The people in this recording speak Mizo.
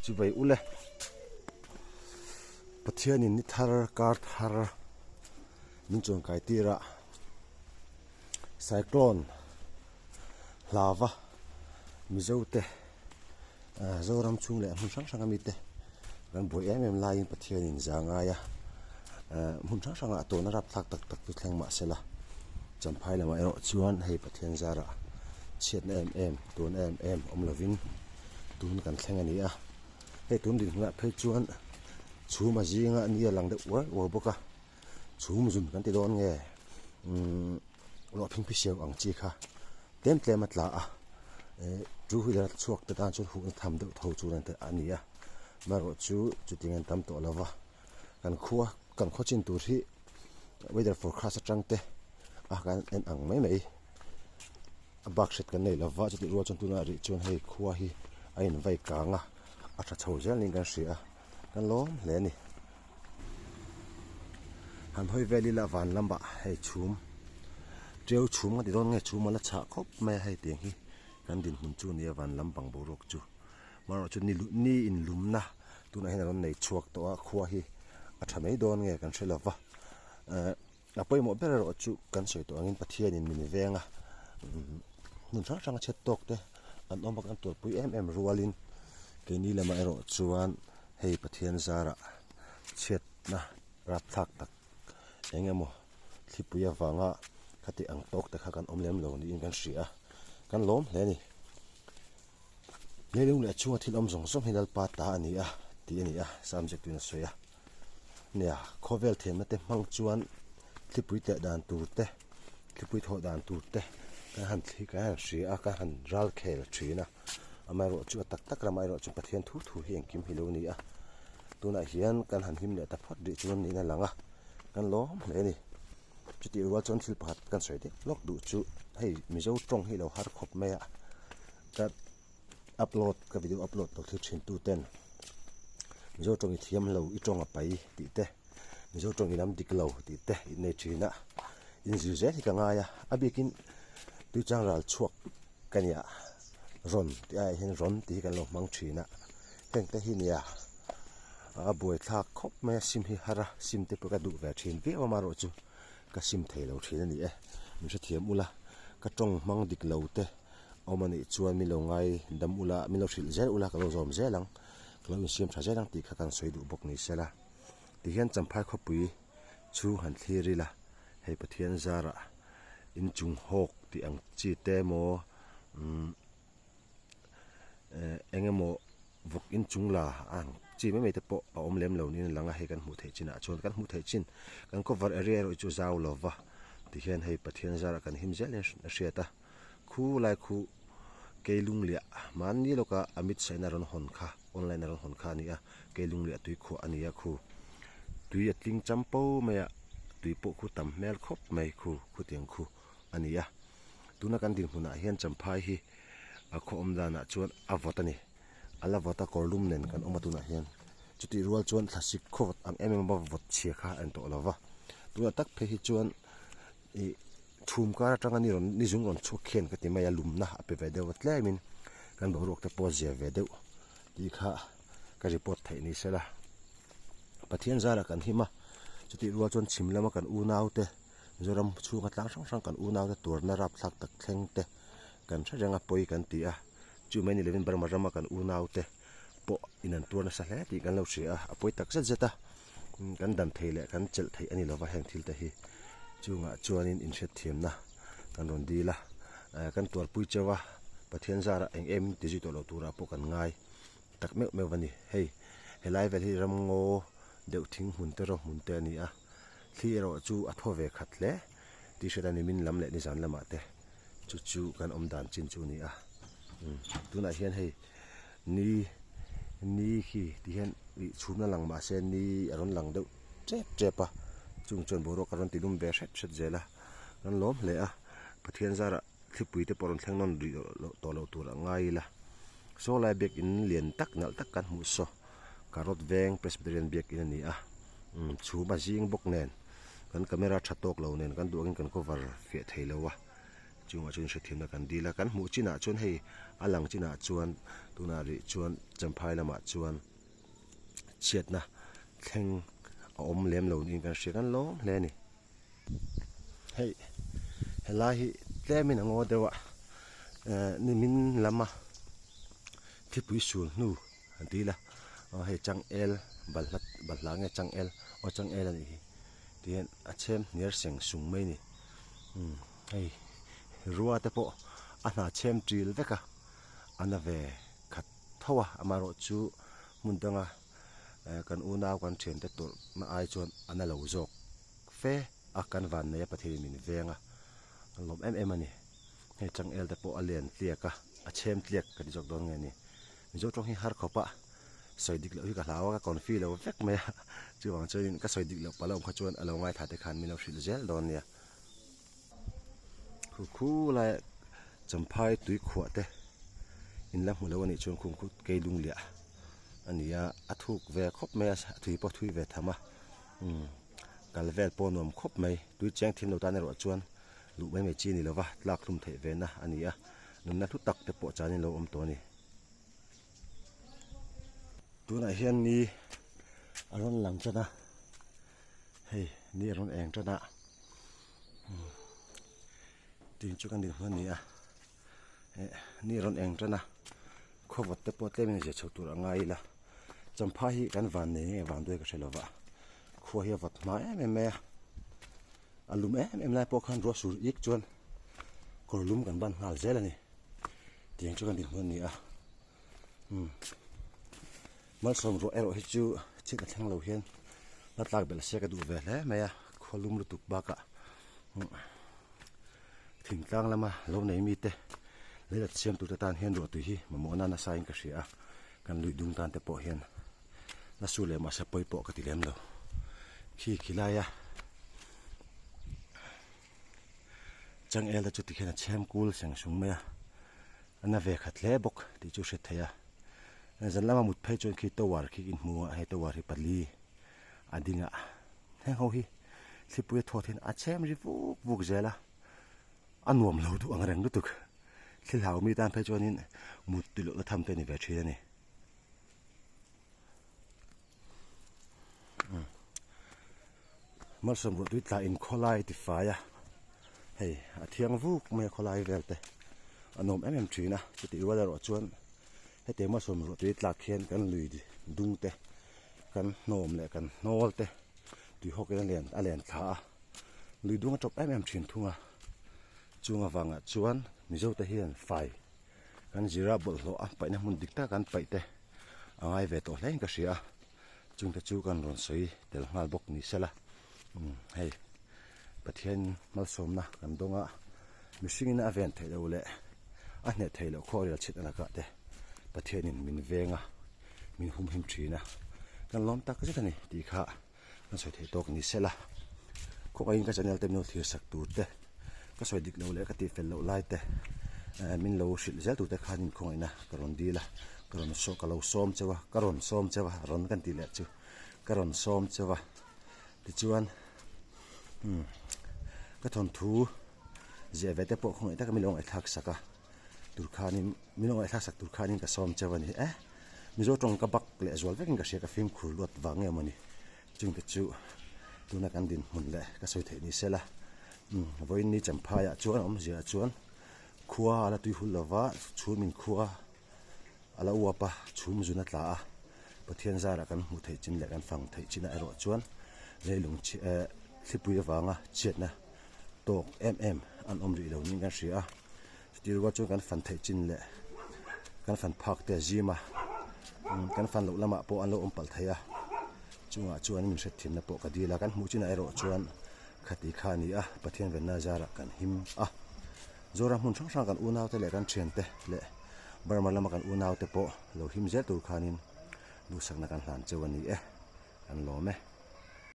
Chuvei ule. Pathianin ni thar kar thar min chuan kai tir a cyclone hlava Mizo te Zoram chhung leh hmun hrang hrang ami te kan buai em em laiin Pathianin za ngai a hmun hrang hrangah tawhna rapthlak tak tak chu thleng mah sela Champhai lamah erawh chuan hei Pathian zarah chhiatna em em tun em em awm lovin tun kan thleng a ni a. Hei tun dinhmunah phei chuan chhum a zinga ni a lang deuh uar uar bawk a chhum zun kan ti dawn nge umm ruah phingphi siam ang chi kha tlem tlem a tla a eh two wheeler a chhuak te tan chuan huh na tham deuh tho chu a ni a amaherawh chu chutiang an tam tawh lo va kan khua kan khaw chin tur hi weather forecast atang te a kan en ang mai mai. A bak hret kan nei lova chutih rual chuan tunah rih chuan hei khua hi a in vai kang a a tha chho zel niin kan hria a kan lawm hle a ni. Han hawi vel ila van lamah hei chhum teu chhum ka ti dawn nge chhum a la chhah khawp mai a hei tiang hi kan dinhmun chu a ni a van lam pang boruak chu amaherawh chu ni ni inlumna tunah hian a rawn nei chhuak tawh a khua hi a tha mai dawn nge kan hre lova eh. A pawimawh ber erawh chu kan sawi tawh angin Pathianin min veng a, hmun hrang hranga chhet tawk te an awm a kan tuarpui em em rualin keini lamah erawh chuan hei Pathian zarah chhiatna rapthlak tak eng emaw thlipui avanga khati ang tawk te kha kan awm lem lo niin kan hria a, kan lawm hle a ni. Leilung leh chhunga thil awm zawng zawng hi Lalpa ta a ni a tih a ni a, Sam ziaktuin a sawi a. Nia, khawvel thiamna te hmang chuan thlipui teh dan tur te, thlipui thawh dan tur te kan han thli kan han hria a, kan han ral khel thin a. Amaherawhchu a tak tak ramah erawh chu Pathian thu thu hi engkim hi lo ni a. Tunah hian kan han him leh ta phawt rih chuan niin a lang a, kan lawm hle a ni. Chutih rual chuan thil pakhat kan sawi deuh lawk duh chu hei Mizo tawng hi lo har khawp mai a, ka upload ka video upload lo thil thin tu ten Mizo tawng i thiam lo i tawng a pai tih te Mizo tawng i lam dik lo tih te in nei thin a in zir zel hi ka ngai a a bikin tuichang ral chhuak ka nia rawn tih aiah hian rawn tih hi kan lo hmang thin a heng te hi nia a buaithlak khawp mai a sim hi har a sim te pawh ka duh ve thin viau a amaherawh chu ka sim thei lo thin a ni e min hrethiam ula ka tawng hmang dik lo te. Awm a nih chuan min lo ngai dam ula, min lo hrilh zel ula, ka lo zawm zel ang, ka lo insiam tha zel ang tih kha kan sawi duh bawk ni sela. Tihian Champhai khawpui chhung han thlir ila, hei Pathian zarah inchung hawk tih ang chi te emaw umm eh eng emaw vawk inchung la ang chi mai mai te pawh a awm lem lo niin a lang a, hei kan hmuh theih chinah chuan kan hmuh theih chin kan cover area erawh chu zau lova tihian hei Pathian zarah kan him zel in a hriat a. Khu lai khu Keilungliah mahni lawka Amit Shah in a rawn hawn kha online a rawn hawn kha a ni a, Keilungliah tui khuah a ni a khu tui a tling cham po mai a, tui pawh khu tam hmel khawp mai khu khutiang khu a ni a. Tuna kan dinhmunah hian Champhai hi a khaw awm danah chuan a vawt a ni, a la vawt a kawr lum nen kan awm a tunah hian chutih rual chuan thlasik khaw vawt ang em em a vawt chhia kha a en tawh lo va, tunah tak phei hi chuan ih. Chhum kar atanga ni rawn ni zung rawn chhuak khian ka ti mai a lumna a pe ve deuh a tlemin kan boruak te pawh a zia ve deuh tih kha ka report theih ni sela Pathian zarah kan him a chutih rual chuan chhim lama kan unau te Mizoram chhunga tlang hrang hrang kan unau te tuarna rapthlak tak thleng te kan hre reng a pawi kan ti a chu mai ni lovin Burma rama kan unau te pawh in an tuar nasa hle tih kan lo hria a a pawi tak zet zet a. Kan dan thei leh kan chelh theih a ni lova heng thil te hi chungah chuanin inhriatthiamna kan rawn dil a, kan tuarpui cheu a, Pathian zarah eng em ti zui tawh loh turah pawh kan ngai tak meuh meuh a ni. Hei helai vel hi ramngaw deuh thing hmun te rawh hmun te a ni a, thli erawh chu a thaw ve khat hle tih hriat a ni min lam leh nizan lamah te chu chu kan awm dan chin chu a ni a, tunah hian hei. Ni ni khi ti hian ih chhumna lang mah se ni a rawn lang deuh tep tep a chung chuan boruak a rawn ti lum ve hret hret zel a kan lawm hle a Pathian zarah thlipui te pawh rawn thleng nawn rih tawh loh tur a ngai ila saw lai biakin lian tak nalh tak kan hmuh saw carrot veng Presbyterian biakin a ni a umm chhum a zing bawk nen kan camera tha tawk lo nen kan duh angin kan cover fiah thei lo a. Chungah chuan hrethiamna kan dil a, kan hmuh chinah chuan hei a lang chinah chuan tunah rih chuan Champhai lamah chuan chhiatna thleng a awm lem lo niin kan hria kan lawm hle a ni. Hei helai hi tlemin a ngaw deuh a eh nimin lama thipui sul hnu an ti ila aw hei changel balhla balhla nge changel aw changel a nih hi tihian a chhem hniar seng sung mai a ni umm hei rua te pawh a hna chhem ṭil vek a a na ve khat tho a amaherawhchu hmun danga eh kan unau kan thiante tawrhna ai chuan a na lo zawk fe a kan van nei a Pathianin min veng a a lawm em em a ni hei changel te pawh a len tliak a a chhem tliak ka ti zawk dawn nge ni Mizo tawng hi har khawp a sawi dik loh hi ka hlau a ka confi lo vek mai a chuvang chuanin ka sawi dik loh pala awm kha chuan a lo ngaithla te khan min lo hrilh zel dawn nia. Khu khu laia Champhai tui khuah te in la hmu lo a nih chuan khung khu kei lung liah a ni a, a thuk ve khawp mai a, a thui pawh a thui ve tham a, umm kal vel pawh a nuam khawp mai, tui cheng thim lo tan erawh chuan luh mai mai chi a ni lo va, tlak hlum theih ve na a ni a, nunna hlu tak te pawh chanin lo awm tawh a ni. Tunah hian ni a rawn lang tan a, hei ni a rawn eng tan a tin chu kan dinhmun a ni a eh ni a rawn eng tan a khawvawt te pawh tlemin a zia chho tur a ngai ila champha hi kan van nei nge van duai ka hre lova khua hi a vawt hma em em mai a a lum em em lai pawh khan ruah sur ik chuan kawr lum kan ban nghal zel a ni tiang chu kan dinhmun a ni a umm malsawm ruah erawh hi chu chhit a thleng lo hian la tlak belh se ka duh ve hle mai a khaw lum lutuk bakah thingtlang lama lo nei mite lei siam tur te tan hian ruah tui hi mamawh na nasa in ka hria a kan lui dung tan te pawh hian la su leh mahse pawi pawh ka ti lem lo khi khi laia changel te chu tikhian a chhem kul seng sung mai a a na ve khat hle bawk tih chu hriat theih a zan lama mut phei chuan khi tower khi in hmu a hei tower hi pali a ding a heng ho hi thlipui a thawt hian a chhem ri vuk vuk zel a a nuam lo duh ang reng lutuk thil hlau mi tan phei chuanin mut tih lohna tham te a ni ve thin a ni. Malsawm ruah tui tla in khawlai ti fai a hei a thiang vuk mai a khawlai vel te a nuam em em thin a chutih rual erawh chuan hetiang malsawm ruah tui tlak hian kan lui dung te kan hnawm leh kan hnawl te tui hawk in a len a len thla a lui dung a tawp em em thin thung a chung avangah chuan mizo te hian fai kan zira bawlhhlawh a paihna hmun dik tak an paih te a ngai ve tawh hle in ka hria a chungte chu kan rawn sawi tel nghal bawk ni sela umm hei Pathian malsawmna kan dawng a mihringin a ven theih loh leh a hneh theih loh khaw rel chhit a lakah te Pathianin min veng a min humhim thin a kan lawm tak zet a ni tih kha kan sawi theih tawk ni sela khawngaihin ka channel te min lo thlir sak tur te ka sawi dik loh leh ka tih fel loh lai te eh min lo hrilh zel tur te khan in khawngaihna ka rawn dil a ka rawn saw ka lo sawm cheu a ka rawn sawm cheu a rawn kan tih leh chu ka rawn sawm cheu a tichuan umm ka thawnthu ziah ve te pawh khawngaih taka min lo ngaihthlak sak a tur khanin min lo ngaihthlak sak tur khanin ka sawm cheu a ni e Mizo tawng ka bak leh zual vekin ka hria ka fimkhur luat vang nge mawni chungte chu tuna kan dinhmun leh ka sawi theih ni sela umm vawiin ni champhaiah chuan awmzia chuan khua a la tui hul lova chhum in khua a la uap a chhum zun a tla a Pathian zarah kan hmuh theih chin leh kan fang theih chinah erawh chuan leilung chhi eh thlipui avanga chhiatna tawk em em an awm rih lo niin kan hria a. Chuti rual chuan kan fan theih chin leh kan fan phak te a zim a, kan fan loh lamah pawh an lo awm palh thei a, chungah chuan min hrethiamna pawh ka dil a, kan hmuh chinah erawh chuan khati kha a ni a, Pathian venna zarah kan him a, Zoram hmun hrang hrang kan unaute leh kan thiante leh Burma lama kan unaute pawh lo him zel tur khanin duhsakna kan hlan cheu a ni e, kan lawm e.